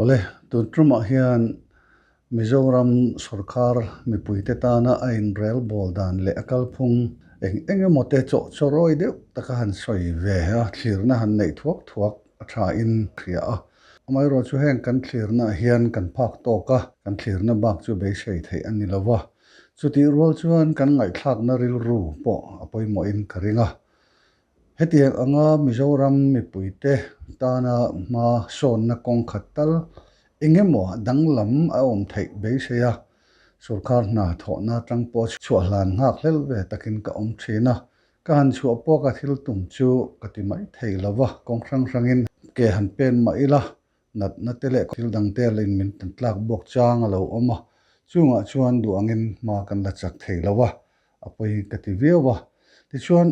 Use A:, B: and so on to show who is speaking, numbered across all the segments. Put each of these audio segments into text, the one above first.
A: Awle, tun tumah hian Mizoram sorkar mipuite tana a inrelbawl dan leh a kalphung eng eng emaw te chawhchawrawi deuh taka han sawi ve a, thlirna han neih thuak thuak a tha in hria a. Amaherawhchu heng kan thlirnaah hian kan phak tawk a, kan thlirna bak chu beisei theih a ni lo va. Chutih rual chuan kan ngaihthlakna rilru pawh a pawimawhin ka ring a. Hetiang anga Mizoram mipuite tana hma sawnna kawng khat tal eng emaw danglam a awm theih beisei a, sorkar hna thawhna atang pawh chhuah hlan nghak hlel ve takin ka awm thin a. Ka han chhuah pawh ka thil tum chu ka ti mai thei lo va, kawng hrang hrangin ke han pen mah ila, natna te leh thil dang te in min tan tlak bawk chang a lo awm a, chungah chuan duh angin hma kan la chak thei lo a, a pawi ka ti viau a. Tichuan,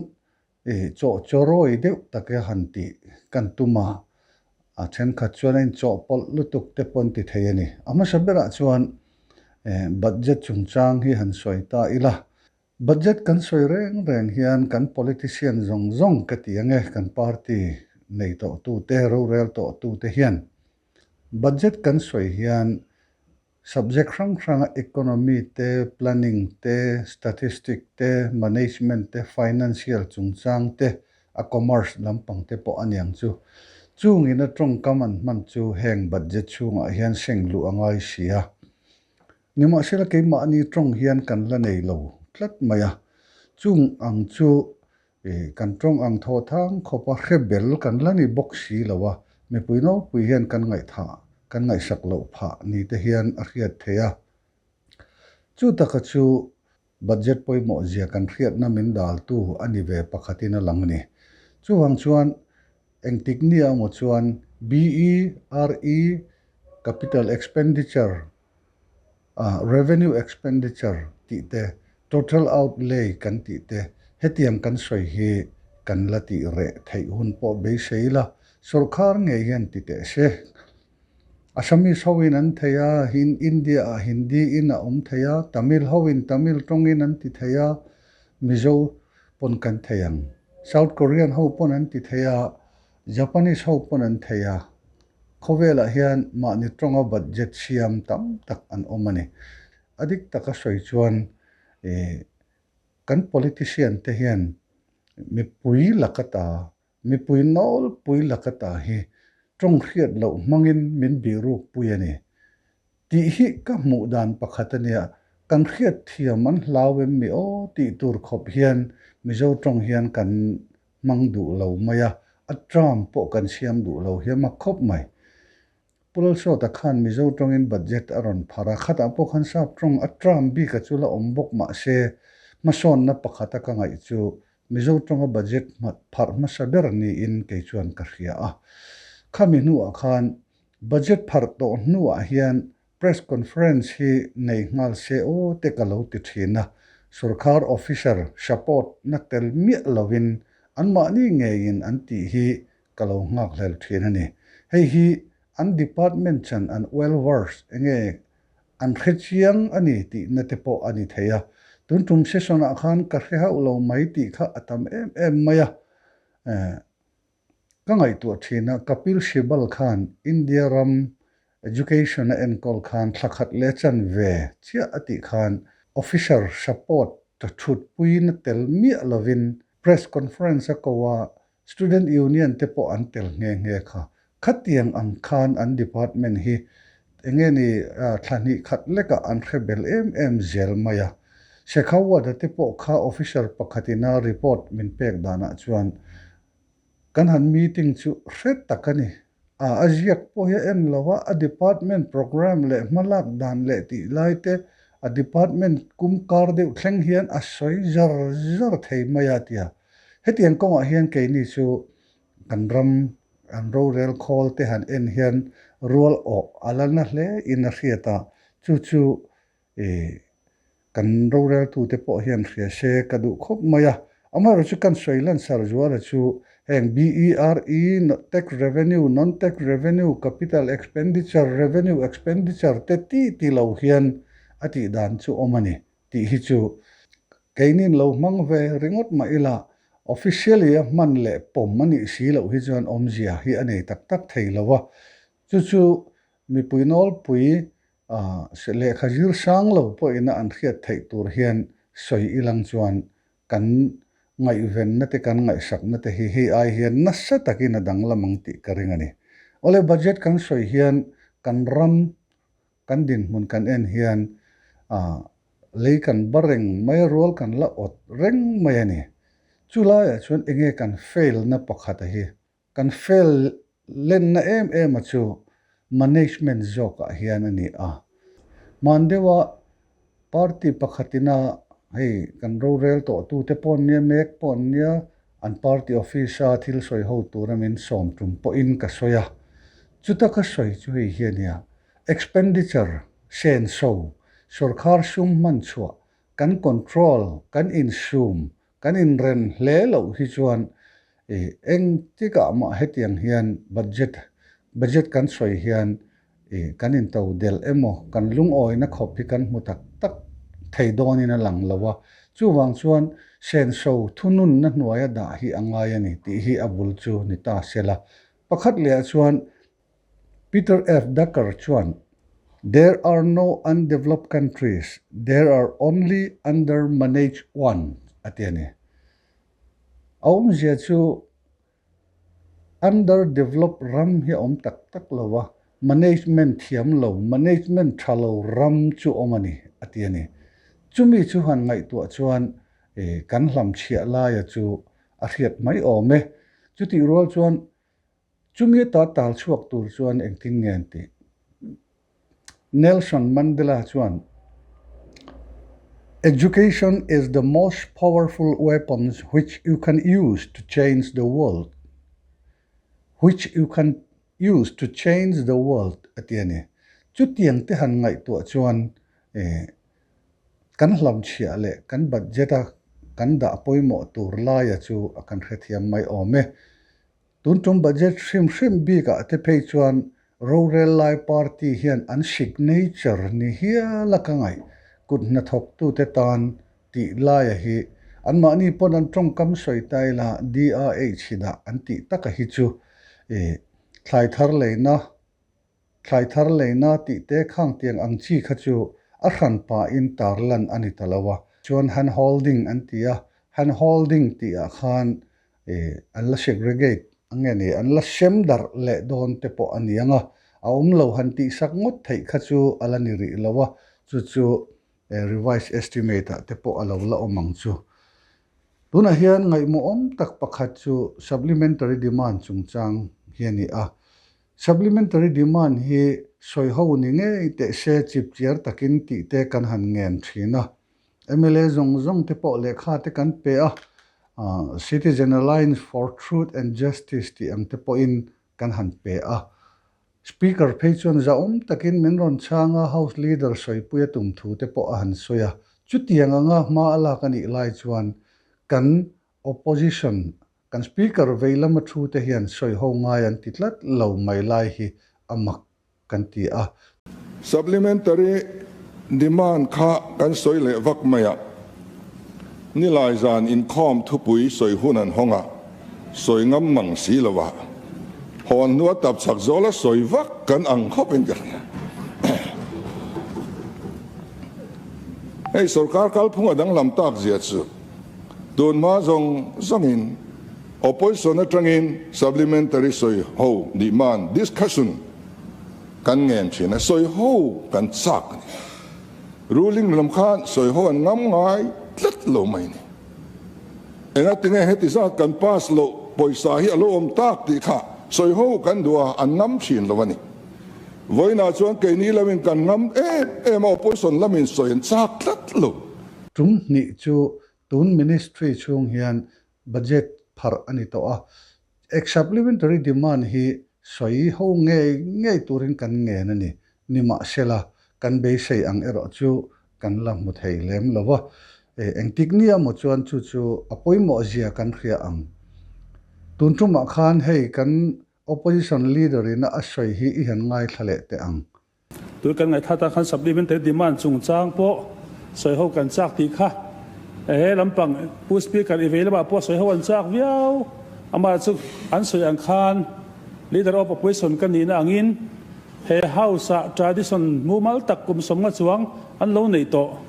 A: i chawh chawrawi deuh taka han tih kan tum a, a thenkhat chuan a inchawhpawlh lutuk te pawh an ti thei a ni. A hmasa berah chuan budget chungchang hi han sawi ta ila, Budget kan sawi reng reng hian kan politician zawng zawng ka ti ang e, kan party nei tawhtute, rorel tawhtute hian budget kan sawi hian subject hrang hranga economy te, planning te, statistic te, management te, financial chungchang te, a commerce lampang te pawh a niang chu. Chungin a tawngkam an hman chu heng budget chhungah hian seng luh a ngai si a. Nimahsela keimahni tawng hian kan la nei lo tlat mai a, chung ang chu kan tawng ang thaw thang khawpa hre bel kan la ni bawk si lo a, mipui naupui hian kan ngaihthah, kan ngaihsak loh phah ni te hian a hriat theih a. Chu taka chu budget pawimawh zia kan hriatna min daltu a ni ve pakhatin a lang a ni. Chuvang chuan engtik nia emaw chuan BE, RE, Capital Expenditure, Revenue expenditure tih te, total outlay kan tih te, hetiang kan sawi hi kan la tih reh theih hun pawh beisei ila, sorkar ngei hian ti teh se. Assamese hoin an thei a, India ah Hindi in a awm thei a, Tamil hoin Tamil tawngin an ti thei a, Mizo pawn kan thei ang. South Korean ho pawn an ti thei a, Japanese ho pawn an thei a, khawvelah hian mahni tawnga budget siam tam tak an awm a ni. A dik taka sawi chuan kan politician te hian mipui lakata, mipui nawlpui lakata hi tawng hriat loh hmangin min bihruk pui a ni. Tih hi ka hmuh dan pakhat a nia, kan hriat thiam an hlau em mi aw tih tur khawp hian Mizo tawng hian kan hmang duh lo mai a, a term pawh kan siam duh lo hiam a khawp mai. Pu Lalsawta khan Mizo tawngin budget a rawn phar a, khatah pawh khan sap tawng a term bika chu la awm bawk mah se, hmasawnna pakhata ka ngaih chu Mizo tawnga budget pharh hmasa ber niin kei chuan ka hria a. Khami hnuah khan budget pharh tawh hnuah hian Press conference hi nei nghal se aw te ka lo ti thin a, sorkar officer support na tel miah lovin anmahni ngeiin an tih hi ka lo nghakhlel thin a ni. Hei hi an department chan an well versed enge an hre chiang a ni tihna te pawh a ni thei a, tun tum session ah khan ka hre hauh lo mai tih kha a tam em em mai a. Ka ngaihtuah thin a, Kapil Sibal khan India ram education a enkawl khan thla khat leh chan ve chiah a tih khan officer support ta thutpuiin a tel miah lovin press conference a ko a, student union te pawh an tel nghe nghe kha. Khatiang ang khan an department hi enge ni thla hnih khat lekah an hre bel em em zel mai a. Shekhawat-a te pawh kha officer pakhatina report min pek danah chuan Kan han meeting chu hre tak a ni. A a ziak pawh hi a en lo a, a department programme leh hmalak dan leh tih lai te, a department kum kar deuh thleng hian a sawi zar zar thei mai a tia. Hetiang kawngah hian keini chu kan ram an rorel khawl te han en hian rual awh a la na hle in a hriat a, chu chu I kan roreltute pawh hian hria se ka duh khawp mai a. Amaherawhchu chu kan sawi lansar zuala chu heng BERE, Tax Revenue, Non-Tax Revenue, Capital Expenditure, Revenue Expenditure te ti ti lo hian a tih dan chu awm a ni tih hi chu keinin lo hmang ve ringawt mah ila officially a hman leh pawm a nih si loh hi chuan awmzia hi a nei tak tak thei lo a. Chu chu. mipui nawlpui lehkha zir sang lo pawhin a an hriat theih tur hian sawi ilang chuan kan ngaihvenna te kan ngaihsakna te hi hei ai hian nasa takin a danglam ang tih ka ring a ni. Awle budget kan sawi hian kan ram kan dinhmun kan en hian lei kan ba reng mai a rual kan la awt reng mai a ni. Chu laiah chuan enge kan fail na pakhat a hi Kan fail lenna em em a chu management zawkah hian a ni a. Hman deuha party pakhatina hei kan rorel tawhtute pawh an nia, mek pawh an nia, an party office-a thil sawi ho tura min sawm tum pawhin ka sawi a. Chuta ka sawi chu hei hi a nia, expenditure, senso, sawrkhar sum hman chhuah, kan control, kan insum, Kan inrem hle loh hi chuan eng tikah mah hetiang hian budget budget kan sawi hian kan into delh emaw kan lungawina khawp hi kan hmu tak tak thei dawnin a lang lo a. Chuvang chuan senso thununna hnuaia dah hi a ngai a ni tih hi a bul chu ni ta sela. Pakhat lehah chuan Peter F. Drucker chuan, There are no undeveloped countries, there are only under-managed ones, a ti a ni. A awmzia chu underdeveloped ram hi a awm tak tak lo a, management thiam lo, management tha lo ram chu awm a ni, a ti a ni. Chumi chu han ngaihtuah chuan kan hlamchhiah laia chu a hriat mai awm e. Chutih rual chuan Chumi ata tal chhuak tur chuan engtin nge an tih? Nelson Mandela chuan, Education is the most powerful weapons which you can use to change the world, which you can use to change the world a ti a ni. Chutiang te han ngaihtuah chuan kan hlamchhiah leh kan budget a kan dah pawimawh tur laia chu a kan hrethiam mai awm e. Tun tum budget hrim hrim bikah te phei chuan rorel lai party hian an signature ni hial a ka ngaih kut hnathawktute tan tih laia hi anmahni pawn an tawngkam sawi ta ila DRH hi dah an tih taka hi chu thlai thar leina Thlai thar leina tih te khang tiang ang chi kha chu a hran pahin tar lan a ni ta lo a. Chuan hand holding an ti a, hand holding tih ah khan an la segregate ang nge ni, an la sem darh leh dawn te pawh a ni ang a, a awm lo han tih sak ngawt theih kha chu a la ni rih lo a, chu chu revised estimate ah te pawh a lo la awm ang chu. Tunah hian ngaihmawhawm tak pakhat chu supplementary demand chungchang hi a ni a. Supplementary demand hi sawi ho ni ngei teh se chipchiar takin tih te kan han ngen thin a. Mla zawng zawng te pawh lehkha te kan pe a, Citizen Alliance for Truth and Justice tih ang te pawhin kan han pe a. Speaker phei chuan zahawm takin min rawn chhang a, House Leader sawipui a tum thu te pawh a han sawi a. Chutiang anga hma a lak a nih lai chuan kan Opposition Kan Speaker vei lama thu te hian sawi ho ngai an ti tlat lo mai lai hi a mak kan ti a.
B: Supplementary demand kha kan sawi leh vak mai a, nilai zan inkhawm thupui sawi hun an hawng a, sawi ngam mang si lo a, hawn hnua tap chak zawla sawi vak kan ang khawp in ka hria. Hei sorkar kalphung a danglam tak zia chu. Tun hma zawng zawngin Opposition atangin Supplementary sawi ho demand discussion kan ngen thin a, sawi ho kan chak a ni. Ruling lam khan sawi ho an ngam ngai tlat lo mai a ni. Engatinge heti zat kan pass loh pawisa hi a lo awm tak tih kha sawi ho kan duh a, an ngam thin lo a ni. Vawiinah chuan keini lamin kan ngam em em a, Opposition lamin sawi an chak tlat lo.
A: Tum hnih chu tun Ministry chhung hian budget pharh a ni tawh a, eg supplementary demand hi sawi ho ngei ngei turin kan ngen a ni. Nimahsela, kan beisei ang erawh chu kan la hmu thei lem lo va, engtik nia maw chuan chu chu a pawimawh zia kan hria ang. Tun tumah khan hei kan Opposition Leader ina a sawi hi i han ngaithla leh teh ang.
C: Tun kan ngaihthla tan khan supplementary demand chungchang pawh sawi ho kan chak tih kha he lampang Pu Speaker i vei lamah pawh sawi ho an chak viau. Amah chu an sawi ang khan Leader of Opposition ka nihna angin He House-ah tradition mumal tak kum 50 chuang an lo neih tawh.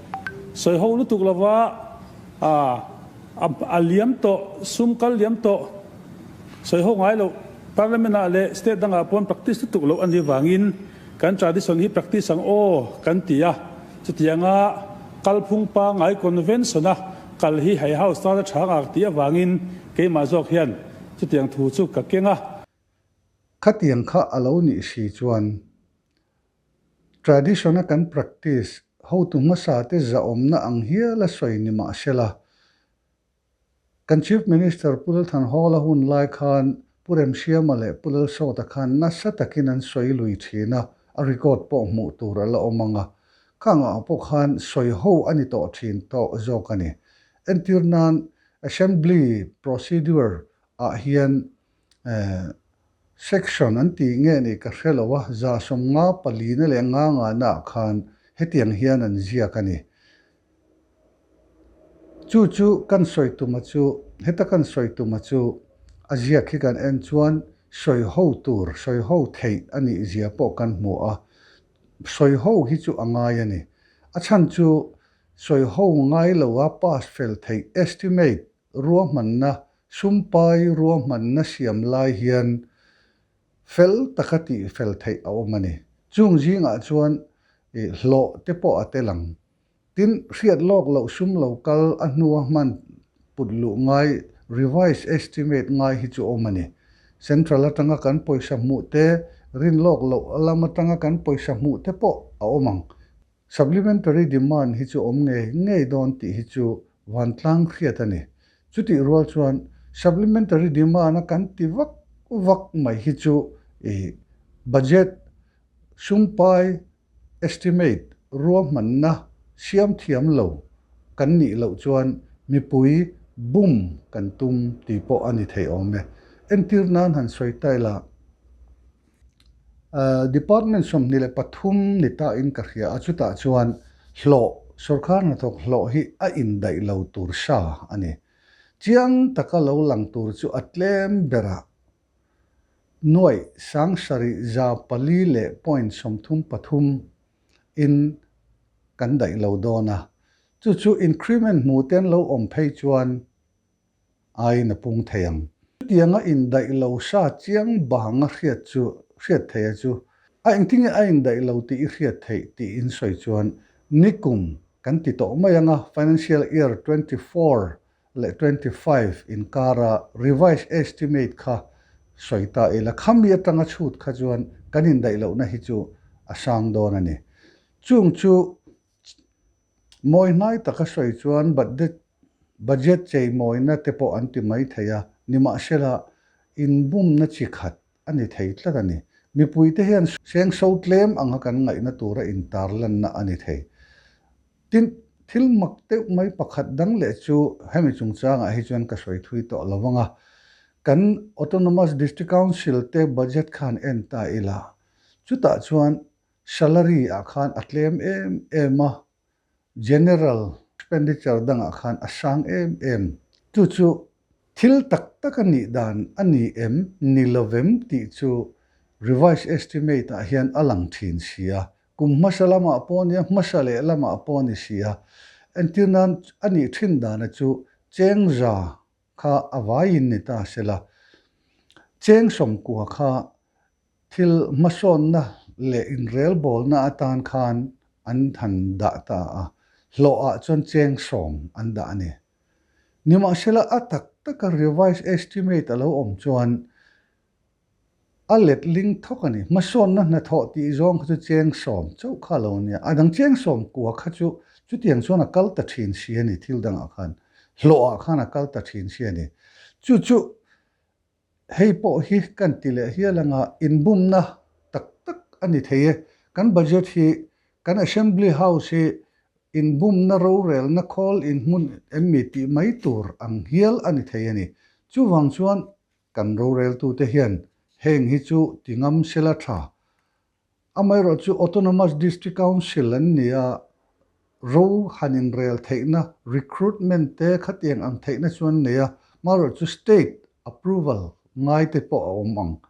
C: Sawi ho lutuk lova a liam tawh, sum kal liam tawh sawi ho ngai loh. Parliament-ah leh state dangah pawn practice lutuk loh a nih vangin kan tradition hi practice ang aw kan ti a. Chutianga kalphung pangngai convention-a kal hi hei House tana tha ngak tih avangin keimah zawk hian chutiang thu chu ka keng a.
A: Khatiang kha a lo nih si chuan tradition-a kan practice hotu hmasa te zahawmna ang hial a sawi ni mah sela, Kan Chief Minister Pu Lalthanhawla hun lai khan Pu Remsiama leh Pu Lalsawta khan nasa takin an sawi lui thin a, a record pawh hmuh tur a la awm ang a. Khangah pawh khan sawi ho a ni tawh thin tawh zawk a ni. Entir nan Assembly Procedure ah hian Section an tih nge nih ka hre lo a, 154 leh nga ngana ah khan hetiang hian an ziak a ni. Chu chu kan sawi tuma chu, heta kan sawi tuma chu a ziak hi kan en chuan sawi ho tur, sawi ho theih a nih zia pawh kan hmu a. Sawi ho hi chu a ngai a ni. A chhan chu sawi ho ngai lo a pass fel theih estimate ruahmanna, sumpai ruahmanna siam lai hian fel taka tih fel theih a awm a ni. Chung zingah chuan hlawh te pawh a tel ang. Tin, hriat lawk loh sum lo kal a hnua hman put luh ngai, revise estimate ngai hi chu awm a ni. Central atanga kan pawisa hmuh te, rin lawk loh lam atanga kan pawisa hmuh te pawh a awm ang. Supplementary demand hi chu awm ngei ngei dawn tih hi chu vantlang hriat a ni. Chutih rual chuan supplementary demand a kan ti vak vak mai hi chu i budget sumpai estimate ruahmanna siam thiam lo kan nih loh chuan mipui bum kan tum tih pawh a ni thei awm e. Entir nan han sawi ta ila, Department 23 ni ta in ka hria a, chutah chuan hlawh, sorkar hnathawk hlawh hi a indaih lo tur sa a ni. Chiang taka lo lang tur chu a tlem berah nuaih 74.33 in kan daih lo dawn a, chu chu increment hmu te an lo awm phei chuan aiin a pung thei ang. Chutianga indaih lo sa chiang bang a hriat chu hriat theih a chu a engtinge a indaih lo tih i hriat theih tih in sawi chuan nikum kan ti tawh mai ang a, financial year 24 leh 25 inkara revised estimate kha sawi ta ila khami atanga chhut kha chuan kan indaih lohna hi chu a sang dawn a ni. Chung chu Mawi hnai taka sawi chuan budget cheimawina te pawh an ti mai thei a, nimahsela inbumna chi khat a ni thei tlat a ni. Mipuite hian sengso tlem anga kan ngaihna tura intarlanna a ni thei. Tin, thil mak deuh mai pakhat dang leh chu hemi chungchangah hi chuan ka sawi thui tawh lo vang a, kan Autonomous District Council te budget khan en ta ila, chutah chuan Salary ah khan a tlem em em a, general expenditure dangah khan a sang em em. Chu chu thil tak tak a nih dan a ni em, ni lovem tih chu revised estimate ah hian a lang thin si a. Kum hmasa lamah pawh nia, hmasa leh lamah pawh a ni si a. Entir nan a nih thin dana chu cheng za kha a vaiin ni ta sela, cheng 90 kha Thil hmasawnna leh inrelbawlna atan khan an han dah ta a, hlawhah chuan cheng 10 an dah a ni. Nimahsela a tak taka revised estimate a lo awm chuan a letling thawk a ni. Hmasawnna hnathawh tih zawng kha chu cheng 10 chauh kha a lo nia, a dang cheng 90 kha chu chutiang chuan a kal ta thin si a ni, thil dangah khan hlawhah khan a kal ta thin si a ni. Chu chu Hei pawh hi kan ti leh hial anga inbumna tak tak a ni thei e. Kan budget hi, kan Assembly House hi inbumna rorelna khawl inhmun em mi tih mai tur ang hial a ni thei a ni. Chuvang chuan kan roreltute hian heng hi chu ti ngam sela tha. Amaherawh chu Autonomous District Council an ni a, ro han inrel theihna, recruitment te khatiang ang theihna chu an nei a, amaherawh chu state approval ngai te pawh a awm ang.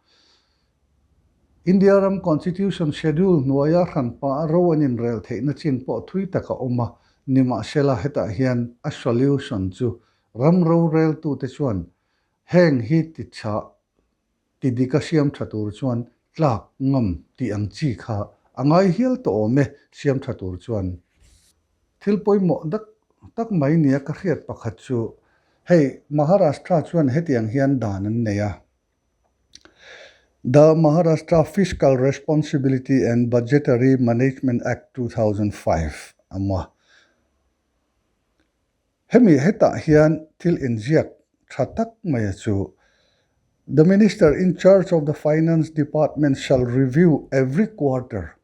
A: India ram Constitution Schedule hnuaia hranpa a ro an inrel theihna chin pawh thui tak a awm a, nimahsela hetah hian a solution chu ram roreltute chuan heng hi tichhah ti dika siam tha tur chuan tlak ngam tih ang chi kha a ngai hial tawh awm e siam tha tur chuan. Thil pawimawh dak tak mai nia ka hriat pakhat chu hei Maharashtra chuan hetiang hian dan an nei a. The Maharashtra Fiscal Responsibility and Budgetary Management Act 2005 a maw. Hemi hetah hian thil inziak tha tak maia chu The Minister in charge of the Finance Department shall review every quarter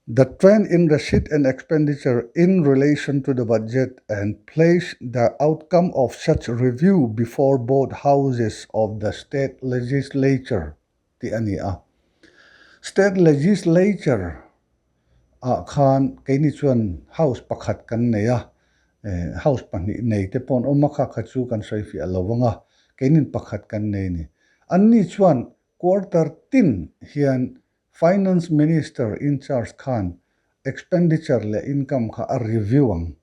A: The trend in receipt and expenditure in relation to the budget and place the outcome of such review before both houses of the state legislature tih a ni a. State legislature ah khan keini chuan house pakhat kan nei a, house pahnih nei te pawh an awm a, kha kha chu kan sawi fiah lo vang a, keinin pakhat kan nei a ni. Anni chuan quarter tin hian Finance Minister in charge khan expenditure leh income kha a review ang.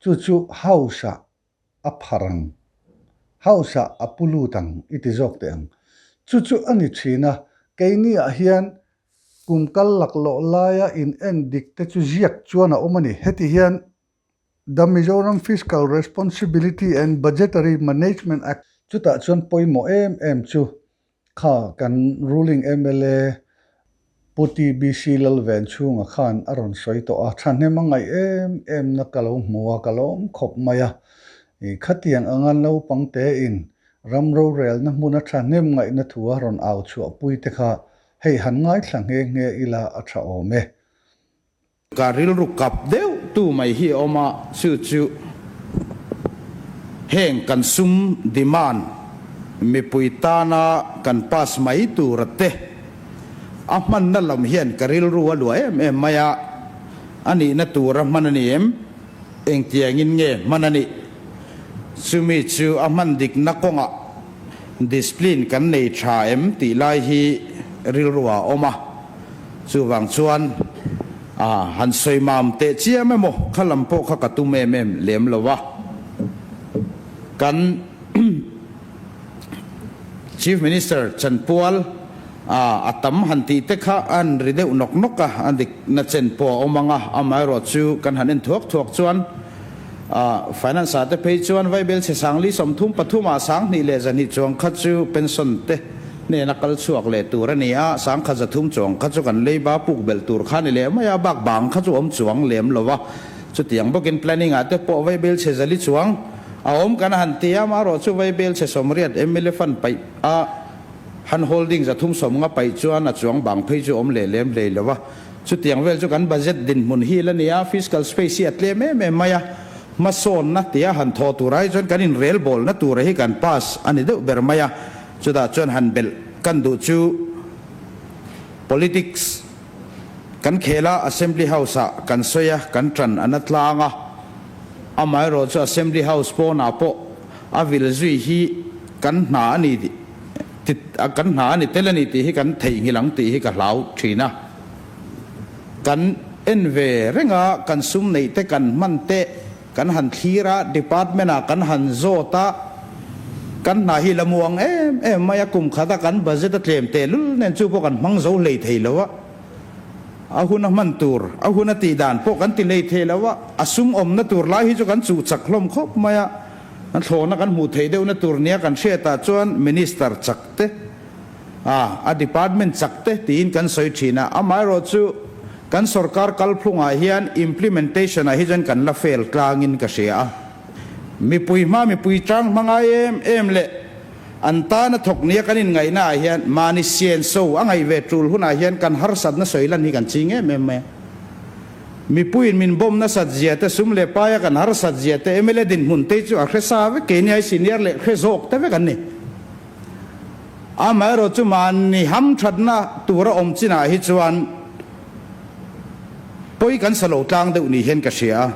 A: Chu chu House ah a phar ang. House ah a pu lut ang i ti zawk teh ang. Chu chu a ni thin a, keini ah hian kum kal laklawh laia in en dik te chu ziak chuan a awm a ni. Heti hian The Mizoram Fiscal Responsibility and Budgetary Management Act, Chutah chuan pawimawh em em chu kha kan ruling mla Pu TBC Lalvenchhunga khan a rawn sawi tawh a, thahnem a ngaih em em na ka lo hmu a, ka lawm khawp mai a. I khatiang anga naupang tein ram rorelna hmuna thahnem ngaihna thu a rawn au chhuahpui te kha hei han ngaithla nghe nghe ila a tha awm e.
D: Ka rilru kap deuh tu mai hi a awm a, chu chu heng kan sum demand mipui tana kan pass mai tura te a hmanna lam hian ka rilru a luah em em mai a, a nihna tura hman a ni em? Engtiangin nge hman a nih? Chumi chu a hman dikna kawngah discipline kan nei tha em tih lai hi rilru ah a awm a, chuvang chuan a han sawi mam teh chiam emaw kha lam pawh kha ka tum em em lem lo a, kan Chief Minister chanpual a a tam han tih te kha an ri deuh nawk nawk a, a dik na chen pawh a awm ang a, amaherawhchu kan han en thuak thuak chuan A finance ah te phei chuan Vaibel chhe sangli 33 ah 2000 leh 200 chuang kha chu pension te hnena kal chhuak leh tur a ni a, 1000 300 chuang kha chu kan leiba puk belh tur kha a ni leh mai a, bak bang kha chu awm chuang lem lo va. Chutiang bawkin planning ah te pawh Vaibel chhe 400 chuang a awm kan han ti a, amaherawh chu Vaibel chhe 80 mla fund paih a han holding 350 paih chuan a chuang bang phei chu awm leh lem hlei lo va. Chutiang vel chu kan budget dinhmun hi la nia, fiscal space hi a tlem em em mai a, hmasawnna tia han thaw turah hi chuan kan inrelbawlna tura hi kan pass a ni deuh ber mai a, chutah chuan han belh kan duh chu politics kan khel a, Assembly House ah kan sawi a, kan tan a na tlang a, amaherawh chu Assembly House pawnah pawh a vil zui hi kan hna a ni kan hna a ni tel a ni tih hi kan theihnghilh ang tih hi ka hlau thin a. Kan en ve reng a, kan sum neih te kan hman te kan han thlir a, department ah kan han zawt a, kan hna hi la muang em em mai a, kum khat a kan budget a tlem tehlul nen chu pawh kan hmang zo hlei thei lo a, a hun a hman tur, a hun a tih dan pawh kan ti hlei thei lo a, a sum awmna tur lai hi chu kan chuh chak hlawm khawp mai a, an thlawhna kan hmuh theih deuhna tur nia kan hriatah chuan minister chak te, A, a department chak te tiin kan sawi thin a, amaherawhchu kan sorkar kalphungah hian implementation ah hi chuan kan la fail tlangin ka hria a. Mipui hma mipui tang hma ngai em em leh an tana thawk nia kan inngaihna ah hian mahni sian so a ngaih ve tul hunah hian kan harsatna sawi lan hi kan ching em em mai a. Mipuiin min bawm nasat zia te, sum leh paia kan harsat zia te, mla dinhmun te chu a hre sa vek, keini ai senior leh hre zawk te vek an ni. Amaherawh chu mahni hamthatna tura awm chinah hi chuan pawi kan sa lo tlang deuh ni hian ka hria a.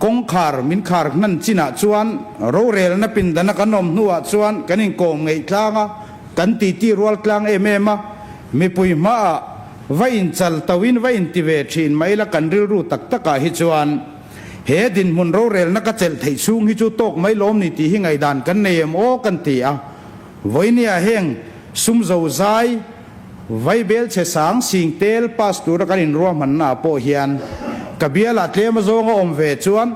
D: Kawngkhar min khar hnan chinah chuan rorelna pindana kan awm hnuah chuan kan inkawm ngeih tlang a, Kan titi rual tlang em em a, mipui hmaah va inchal toin va inti ve thin mai la kan rilru tak takah hi chuan he dinhmun rorelna ka chelh theih chhung hi chu tawk mai lawm ni tih hi ngaihdan kan nei em aw kan ti a. Vawinia heng sum zo zai vaibel chhe sang sing tel pass tura kan inruahmannaah pawh hian ka bialah tlem azawng a awm ve chuan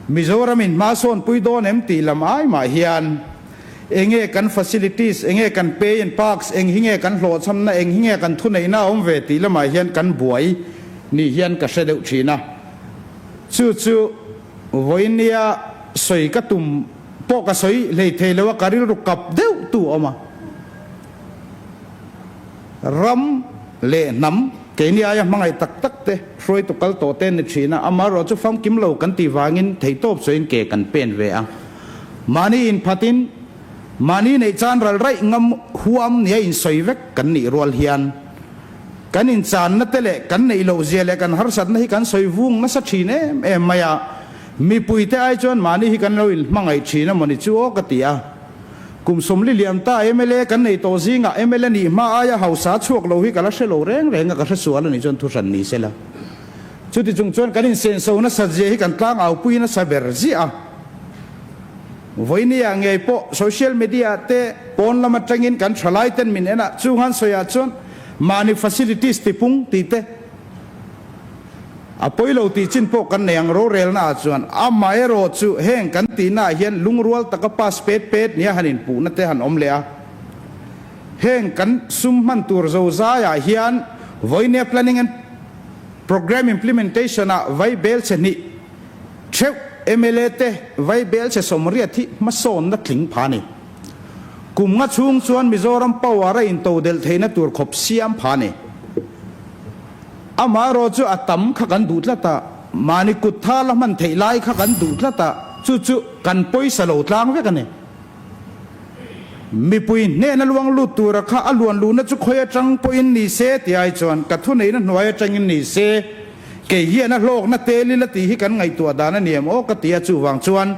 D: Mizoramin hma sawnpui dawn em tih lam ai mah hian enge kan facilities, enge kan pay and parks, eng hi nge kan hlawhchhamna, eng hi nge kan thuneihna a awm ve tih lamah hian kan buai ni hian ka hre deuh thin a. Chu chu vawinia sawi ka tum pawh ka sawi hlei thei lo a, ka rilru kap deuh tu a awm a. Ram leh hnam keini aia hmangaih tak tak te hruaitu kal tawh te ni thin a, amaherawh chu famkim lo kan tih vangin theihtawp chuain ke kan pen ve a. Mahni inphatin, mahni neih chan ral raih ngam huam nia insawi vek kan nih rual hian kan inchanna te leh kan neih loh zia leh kan harsatna hi kan sawi vung nasa thin em em mai a, mipuite ai chuan mahni hi kan lo inhmangaih thin a mawni chu aw ka ti a. Kum 40 liam ta mla kan nei tawh zingah mla nih hma aia hausa chhuak lo hi ka la hre lo reng reng a, ka hre sual a nih chuan thu hran ni se la. Chuti chung chuan kan insenso nasat zia hi kan tlang aupui nasa ber ziah a. Vawinia ngei pawh social media ah te pawn lam atangin kan thalai ten min en a, chung an sawi ah chuan mahni facilities tipung tih te, A pawi lo tih chin pawh kan nei ang rorelna ah chuan amaherawh chu heng kan tihna ah hian lungrual taka pass pet pet nia han inpuhna te han awm leh a. Heng kan sum hman tur zozai ah hian vawinia planning and programme implementation ah vai bel chhe hnih theuh mla te vai bel chhe 80 hi hmasawnna tling pha a ni. Kum nga chhung chuan Mizoram power a intodelh theihna tur khawp siam pha a ni. Amaherawh chu a tam kha kan duh tlat a, mahni kut tha la hman theih lai kha kan duh tlat a, chu chu kan pawisa lo tlang vek a ni. Mipui hnehna luang lut tura kha a luan luhna chu khawi atang pawhin ni se ti ai chuan ka thuneihna hnuai atangin ni se, kei hian a hlawkna tel ila tih hi kan ngaihtuah dan a ni em aw ka ti a, chuvang chuan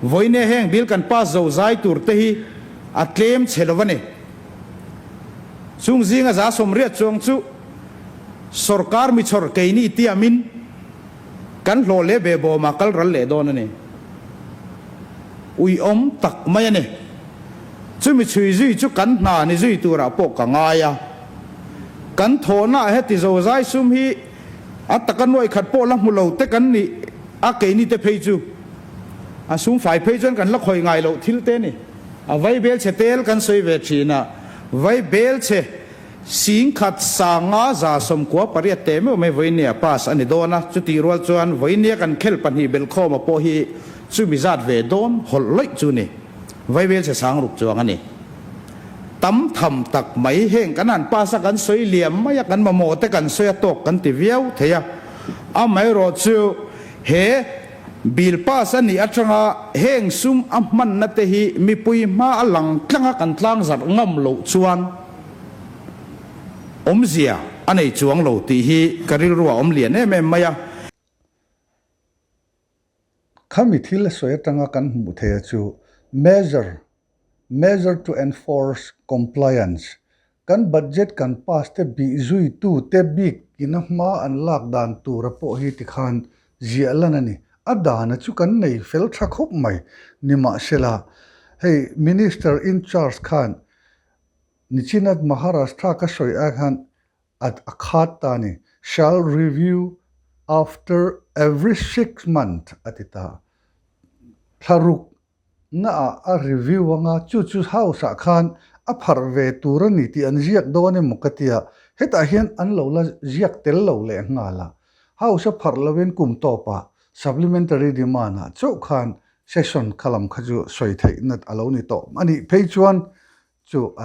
D: vawiine heng bill kan pass zo zai tur te hi a tlem chhe lo a ni. Chung zinga 80 chuang chu Sorkar mi chhawr keini tiamin kan hlawh leh ve bawmah kal ral leh dawn a ni. Uiawm tak mai a ni. Chumi chhui zui chu kan hna ni zui turah pawh ka ngai a. Kan thawhnaah heti zozai sum hi a taka nuaih khat pawh la hmu lo te kan nih a keini te phei chu a sum fai phei chuan kan la khawih ngai loh thil te a ni. A vaibel chhe tel kan sawi ve thin a, vaibel chhe 10,000 598 teh meuh mai vawinia pass a ni dawn a, chutih rual chuan vawinia kan khel pahnih belhkhawma pawh hi chumi zat ve dawn hawlh lawih chu ni. Vaibel chhe 6000 chuang a ni. Tam tham tak mai heng kan han pass a kan sawi liam mai a, kan mamawh te kan sawi a tawk kan ti viau thei a, amaherawh chu he Bill pass a nih atanga heng sum a hmanna te hi mipui hma a lang tlanga kan tlangzarh ngam loh chuan awmzia a nei chuang lo tih hi ka rilru a awm lian em em mai a.
A: Khami thil a sawi atanga kan hmuh theih a chu measure Measure to enforce compliance, Kan budget kan pass te bih zui tu te bik ina hma an lak dan tura pawh hi tikhan ziah lan a ni. A dana chu kan nei fel tha khawp mai. Nimahsela, hei Minister in charge khan Nichinat Maharashtra ka sawi ai khan a a khat ta a ni. Shall review after every 6 month a ti ta. Thlaruk Naah a review anga chu chu house ah khan a pharh ve tur a ni tih an ziak dawn emaw ka tia, hetah hian an lo la ziak tel lo leh nghal a. House a pharh lovin kum tawpah supplementary demand ah chauh khan session kha lam kha chu sawi theihna a lo ni tawh a nih phei chuan chu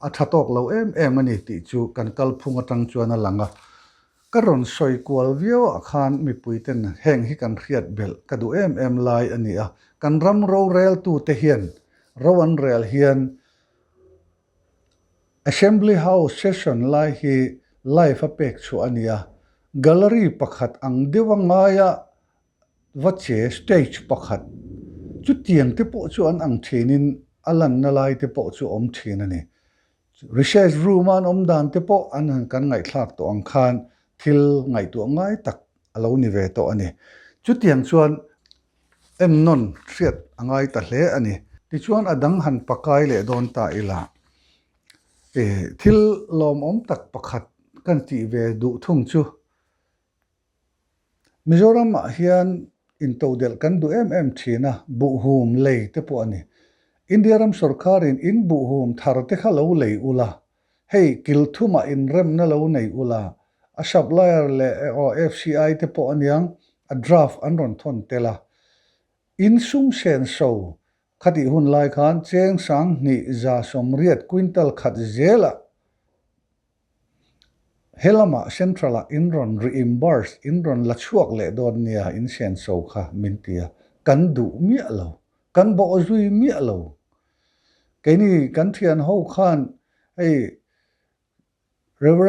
A: A tha tawk lo em em a ni tih chu kan kalphung atang chuan a lang a. Ka rawn sawi kual viau ah khan mipui ten heng hi kan hriat belh ka duh em em lai a ni a. Kan ram roreltute hian ro an rel hian Assembly House session lai hi live a pek chhuah a ni a. Gallery pakhat ang deuh a ngaia Va che stage pakhat chutiang te pawh chu an ang thinin. a lanna lai te pawh chu awm thin a ni. Recess room a an awm dan te pawh an han kan ngaihthlak tawh ang khan thil ngaihtuah ngai tak a lo ni ve tawh a ni. Chutiang chuan ennawn hriat a ngai ta hle a ni. Tichuan a dang han pakai leh dawn ta ila, thil lawmawm tak pakhat kan tih ve duh thung chu Mizoramah hian intodelh kan duh em em thin a, buhhum lei te pawh a ni. India ram sorkarin in buhhum thar te kha lo lei ula, hei kil thumah inremna lo nei ula, a supplier leh aw FCI te pawh aniang a draft an rawn thawn tel a. In sum senso khatih hun lai khan cheng 2180 quintal khat zelah He lamah Central-ah in rawn reimburse, in rawn la chhuak leh dawn nia in senso kha min ti a, kan duh miah lo, kan bawh zui miah lo. Keini kan thian ho khan hei Rev.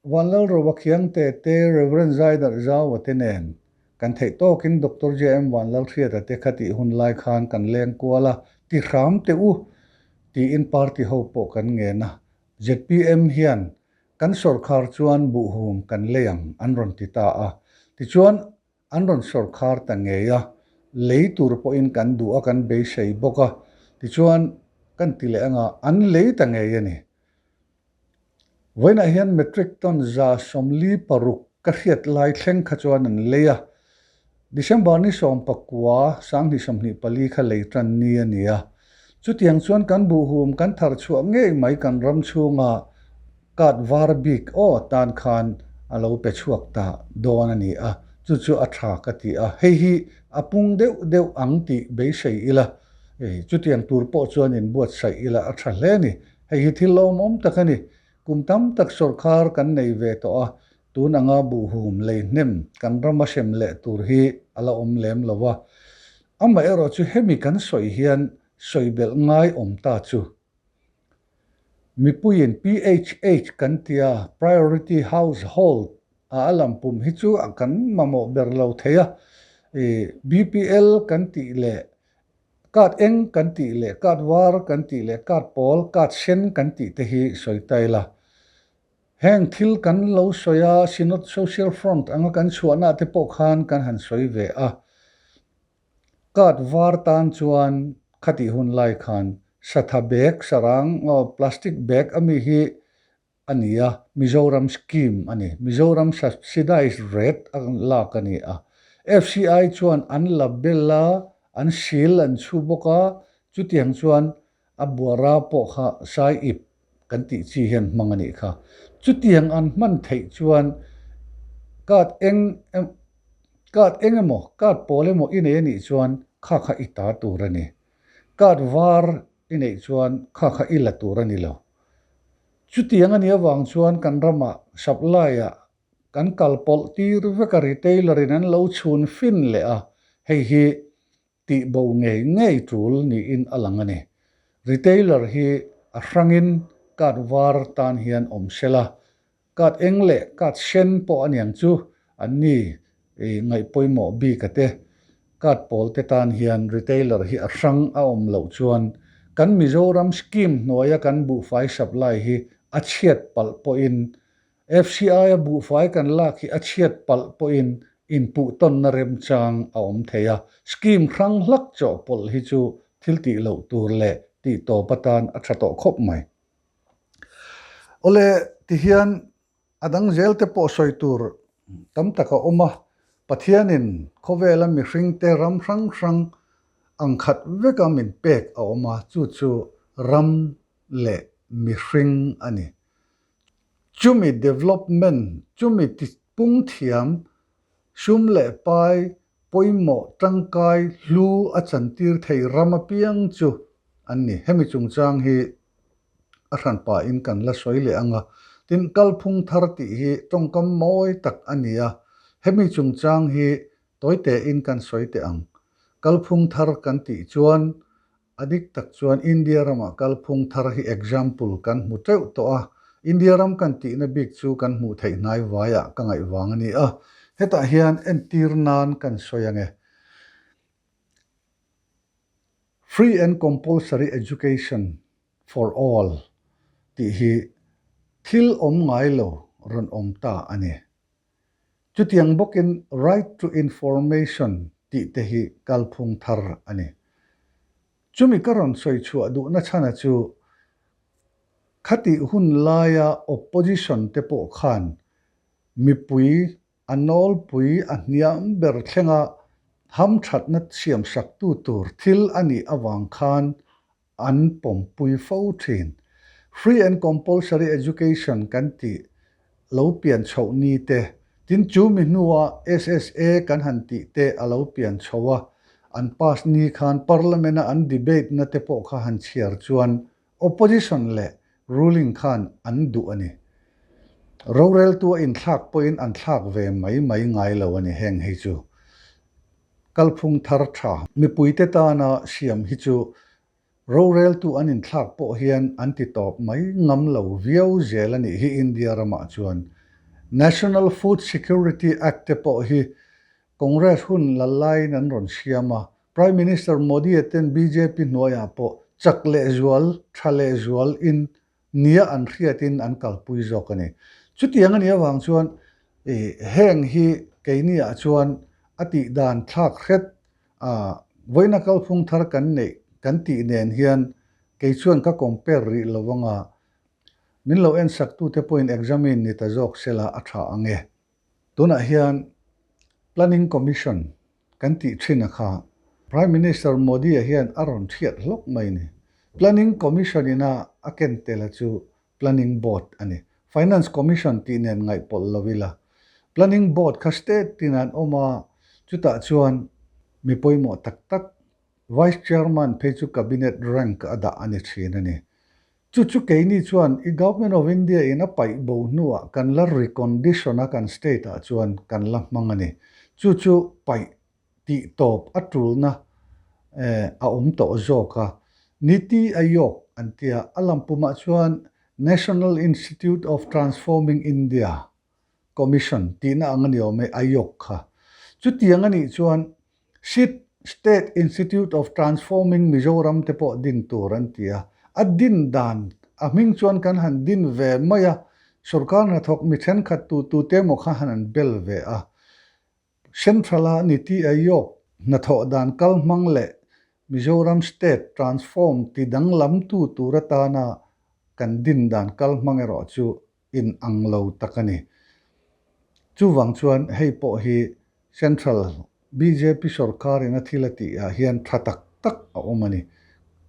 A: Vanlalrova Khiangte te, Rev. Zaidarh Zaua te nen kan theih tawkin Doctor JM Vanlalhriata te kha tih hun lai khan kan leng kual a, ti hram teh u tiin party ho pawh kan ngen a, ZPM hian kan sawrkhar chuan buhhum kan lei ang an rawn ti ta a. Tichuan an rawn sawrkhar ta ngei a, lei tur pawhin kan duh a kan beisei bawk a. Tichuan kan ti leh anga an lei ta ngei a ni. Vawiinah hian metric ton 146 ka hriat lai thleng kha chuan an lei a. December ni 19, 2024 kha lei tan ni a ni a. Chutiang chuan kan buhhum kan thar chhuah ngei mai kan ram chhunga card var bik aw tan khan a lo pe chhuak ta dawn a ni a, chu chu a tha ka ti a. Hei hi a pung deuh deuh ang tih beisei ila, chutiang tur pawh chuan inbuatsaih ila a tha hle a ni. Hei hi thil lawmawm tak a ni. Kum tam tak sawrkar kan nei ve tawh a, Tun anga buhhum lei hnem kan rama hrem leh tur hi a la awm lem lo a. Amaherawhchu hemi kan sawi hian sawi belh ngai awm ta chu. Mipuiin PHH kan tia Priority Household a a lam pum hi chu a kan mamawh ber lo thei a. BPL kan tih leh card eng kan tih leh card var kan tih leh card pawl, card sen kan tih te hi sawi ta ila. Heng thil kan lo sawi a, Synod Social Front anga kan chhuahna te pawh khan kan han sawi ve a. Card var tan chuan khatih hun lai khan satha bag, sarang, plastic bag ami hi a ni a, Mizoram scheme a ni. Mizoram subsidized rate a lak a ni a. FCI chuan an la bel a, an seal an chhu bawk a, chutiang chuan A buara pawh kha sai ip kan tih chi hian hmang a nih kha. Chutiang an hman theih chuan card eng card eng emaw, card pawl emaw i nei a nih chuan kha kha i ta tur a ni. Card var i neih chuan kha kha i la tur a ni lo. Chutiang a nih avang chuan kan ramah supply-ah kan kal pawlh tir vek a retailer in an lo chhun fin leh a, hei hi Tih bo ngei ngei tul niin a lang a ni. Retailer hi a hrangin card var tan hian awm sel a, card eng leh card sen pawh a niang chu an ni ngaih pawimawh bik a te. Card pawl te tan hian retailer hi a hrang a awm loh chuan kan Mizoram scheme hnuaia kan buhfai supply hi a chhiat palh pawhin FCI-a buhfai kan lak hi a chhiat palh pawhin inpuhtawnna remchang a awm thei a, scheme hrang hlak chawhpawlh hi chu thil tih loh tur leh tih tawp atan a tha tawh khawp mai. Awle, tihian a dang zel te pawh sawi tur tam tak a awm a, Pathianin khawvela mihringte ram hrang hrang ang khat veka min pek a awm a, chu chu ram leh mihring a ni. Chumi development, chumi tipung thiam, sum leh pai pawimawh tangkai hlu a chantir thei ram apiang chu an ni. Hemi chungchang hi a hranpahin kan la sawi leh ang a. Tin, kalphung thar tih hi tawngkam mawi tak a ni a. Hemi chungchang hi tawi tein kan sawi teh ang. Kalphung thar kan tih chuan A dik tak chuan India ramah kalphung thar hi example kan hmu teuh tawh a, India ram kan tihna bik chu kan hmuh theih hnai vaiah ka ngaih vang a ni a, hetah hian entir nan kan sawi ang e. Free and Compulsory Education for All tih hi thil awm ngai lo rawn awm ta a ni. Chutiang bawkin Right to Information tih te hi kalphung thar a ni. Chumi ka rawn sawi chhuah duhna chhana chu khatih hun laia opposition te pawh khan mipui a nawlpui a hniam ber thlenga hamthatna siamsaktu tur thil a nih avang khan an pawmpui fo thin. Free and compulsory education kan tih lo pian chhoh ni te, tin chu mi hnua SSA kan han tih te a lo pian chho a, an pass ni khan Parliament a an debate na te pawh kha han chhiar chuan opposition leh ruling khan an duh a ni. Roreltu a inthlak pawhin an thlak ve mai mai ngai lo a ni heng hei chu. Kalphung thar tha mipuite tana siam hi chu roreltu an inthlak pawh hian an ti tawp mai ngam lo viau zel a nih hi India ramah chuan. National Food Security Act te pawh hi Congress hun la laiin an rawn siam a, Prime Minister Modi-a ten bjp hnuaiah pawh chak lehzual, tha lehzual in nia an hriatin an kalpui zawk a ni. Chutiang a nih avang chuan heng hi keiniah chuan a tih dan thlak hret a, vawiina kalphung thar kan neih kan tih nen hian kei chuan ka compare rih lo anga min lo ensaktute pawhin examine ni ta zawk sela a tha ang e. Tunah hian Planning Commission kan tih thin a kha Prime Minister Modi-a hian a rawn thiat hlawk mai ni. Planning Commission ina a ken tel a chu Planning Board a ni. Finance Commission tih nen ngaihpawlh lo ila. Planning Board kha state tin an awm a, chutah chuan mi pawimawh tak tak Vice Chairman phei chu Cabinet rank a dah a ni thin a ni. Chu chu keini chuan i Government of India in a paih bo hnuah kan la recondition a kan state ah chuan kan la hmang a ni. Chu chu paih tih tawp a tulna a awm tawh zawk a. Niti Aayog an tia a lampumah chuan National Institute of Transforming India Commission tihna ang a ni awm e, Aayog kha. Chutiang a nih chuan sit State Institute of Transforming Mizoram te pawh din tur an ti a. A din dan a hming chuan kan han din ve mai a, sorkar hnathawk mi thenkhat tu tute emaw kha han an bel ve a. Central-a Niti Aayog hnathawh dan kal hmang leh Mizoram State Transform ti danglamtu tur atana kan din dan kal hmang erawh chu in ang lo tak a ni. Chuvang chuan hei pawh hi Central bjp sorkarin a thil a tih ah hian tha tak tak a awm a ni.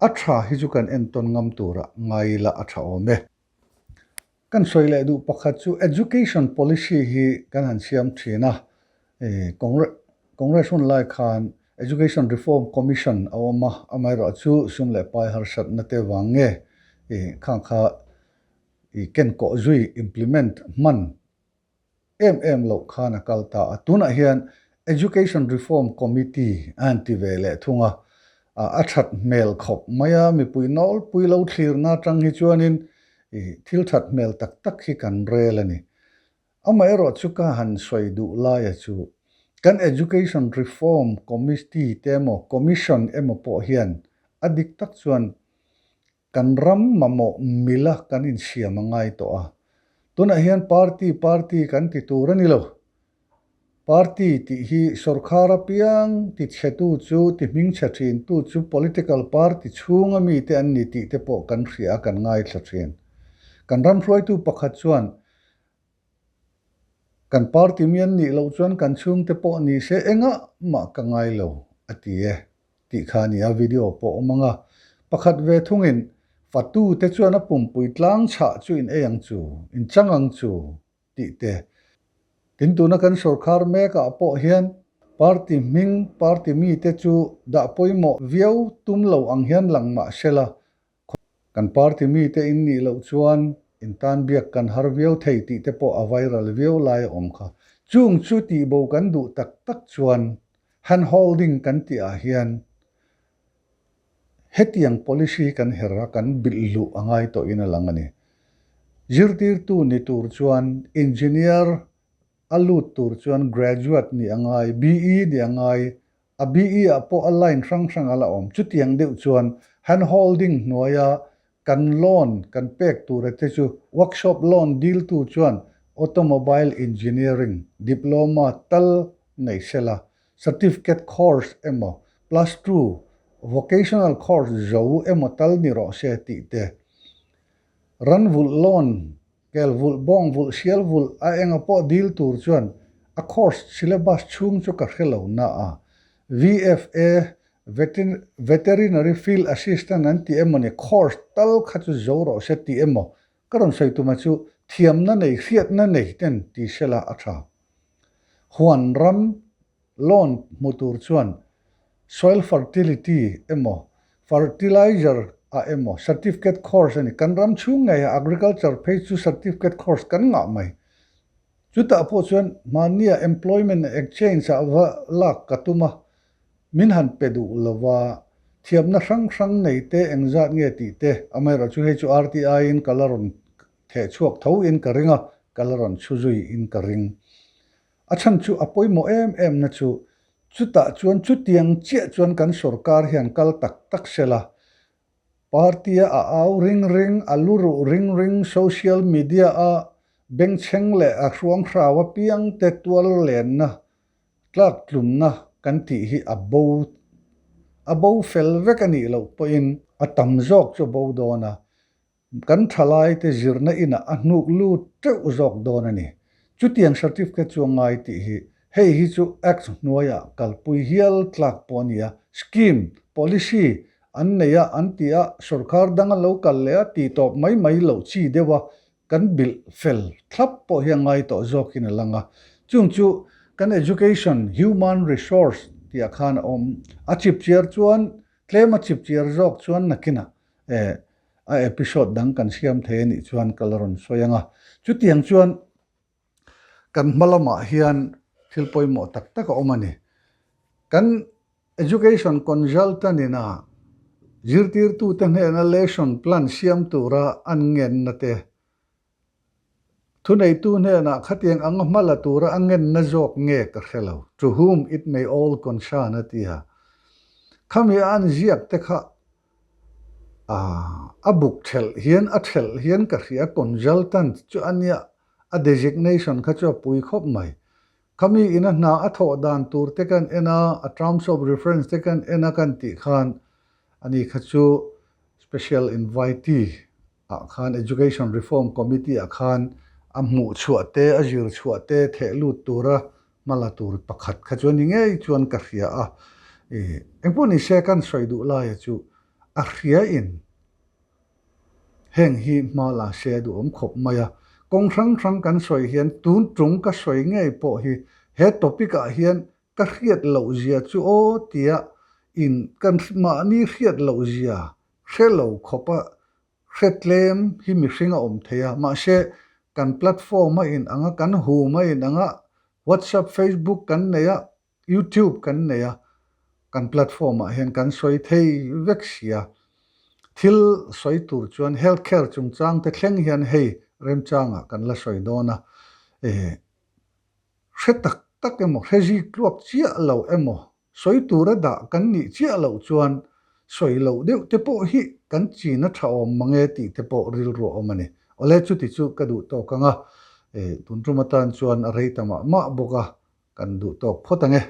A: A tha hi chu kan entawn ngam turah ngai ila a tha awm e. Kan sawi leh duh pakhat chu Education Policy hi kan han siam thin a, Congress hun lai khan Education Reform Commission a awm a, amaherawh chu sum leh pai harsatna te vang nge khang kha i kenkawh zui, implement, hman em em loh khan a kal ta a. Tunah hian Education Reform Committee a han ti ve leh thung a, a that hmel khawp mai a, mipui nawlpui lo thlirna atang hi chuanin i thil that hmel tak tak hi kan rel a ni. Amaherawh chu ka han sawi duh laia chu kan Education Reform Committee te emaw Commission emaw pawh hian a dik tak chuan Kan ram mamawh mila kan insiam a ngai tawh a. Tunah hian party party kan ti tur a ni lo. Party tih hi sorkar apiang ti chhetu chu, ti hmingchhe thintu chu political party chhunga mite an ni tih te pawh kan hria a, kan ngaithla thin. Kan ram hruaitu pakhat chuan Kan party mi an nih loh chuan kan chhungte pawh ni se engah mah ka ngai lo, a ti e, tih kha a ni a, video pawh awm ang a. Pakhat ve thungin, Fatu te chuan a pumpui tlang chhah chu in ei ang chu, in chang ang chu, tih te. Tin, tuna kan sorkar mekah pawh hian party hming, party mite chu dah pawimawh viau tum lo ang hian lang mah sela, Kan party mite in nih loh chuan in tan biak kan har viau thei tih te pawh a viral viau lai a awm kha. Chung chu tihbo kan duh tak tak chuan hand holding kan tih ah hian hetiang policy kan her a kan bilh luh a ngai tawh in a lang a ni. Zirtirtu ni tur chuan engineer a lut tur chuan graduate nih a ngai, BE nih a ngai. A BE ah pawh a line hrang hrang a la awm. Chutiang deuh chuan hand holding hnuaia kan loan kan pek tura te chu workshop loan diltu chuan automobile engineering diploma tal nei sela, certificate course emaw plus two vocational course zo emaw tal ni rawh se tih te. Ranvulh loan Kel vulh, bawng vulh, sial vulh a enga pawh dil tur chuan a course syllabus chhung chu ka hre lo na a. VFA, Veterinary Field Assistant an ti emaw ni course tal kha chu zo rawh se tih emaw ka rawn sawi tuma chu thiamna nei, hriatna nei ten ti sela a tha. Huan ram Loan hmu tur chuan soil fertility emaw fertilizer ah emaw certificate course a ni. Kan ram chhung ngei ah agriculture phei chu certificate course kan ngah mai. Chutah pawh chuan mahnia employment exchange ah va lak ka tum a, min han pe duh lo va, thiamna hrang hrang nei te engzat nge tih te, amaherawhchu hei chu RTI in ka la rawn theh chhuak tho in ka ring a, ka la rawn chhu zui in ka ring. A chhan chu a pawimawh em em na chu chutah chuan chutiang chiah chuan kan sorkar hian kal tak tak sela, party-a a au ring ring, a lu ruh ring ring, social media-a bengchheng leh a hruang hrau apiang te tual lenna, tlak tlumna kan tih hi a bo a bo fel vek a nih loh pawhin a tam zawk chu a bo dawn a. Kan thalaite zirna inah a hnuk lut teuh zawk dawn a ni. Chutiang certificate chu a ngai tih hi hei hi chu Act hnuaiah kalpui hial tlak pawh a ni a. Scheme, policy, an nei a, an ti a, sorkar dang a lo kal leh a tih tawp mai mai loh chi deuh a, kan bilh fel thlap pawh hi a ngai tawh zawkin a lang a. Chung chu kan education, human resource tih ah khan a awm. A chipchiar chuan tlem a chipchiar zawk chuan nakinah eh a episode dang kan siam thei a nih chuan ka la rawn sawi ang a. Chutiang chuan kan hma lamah hian thil pawimawh tak tak a awm a ni. Kan education consultant ina zirtirtute hnena lesson plan siam tura an ngenna te Thuneitu hnenah khatiang anga hma la tura a ngenna zawk nge ka hre lo, to whom it may all concern a ti a. Khami a an ziak te kha a buk thelh hian a thelh hian ka hria, consultant chu a nia, a designation kha chu a pui khawp mai. Khami ina hna a thawh dan tur te kan en a, a terms of reference te kan en a kan tih khan ani kha chu special invitee ah khan Education Reform Committee ah khan a hmuh chhuah te, a zir chhuah te theh lut tura hma la tur pakhat kha chu a ni ngei chuan ka hria a. Ih, engpawh ni se kan sawi duh laia chu a hria in heng hi hma la se a duhawm khawp mai a. Kawng hrang hrang kan sawi hian tun tung ka sawi ngei pawh hi he topic ah hian ka hriat loh zia chu aw tia in kan mahni hriat loh zia Hre lo khawpa hre tlem hi mihring a awm thei a, mahse kan platform a in ang a, kan hum a in ang a, WhatsApp, Facebook kan nei a, YouTube kan nei a, kan platform ah hian kan sawi thei vek si a. Thil sawi tur chuan health care chungchang te thleng hian hei remchangah kan la sawi dawn a, eh hre tak tak emaw, hre zik tluak chiah lo emaw Sawi tura dah kan nih chiah loh chuan sawi loh deuh te pawh hi kan chin a tha awm mang e tih te pawh rilru a awm a ni. Awle chuti chu ka duh tawk ang a, tun tum atan chuan a rei ta mah mah bawk a, kan duh tawk phawt ang e.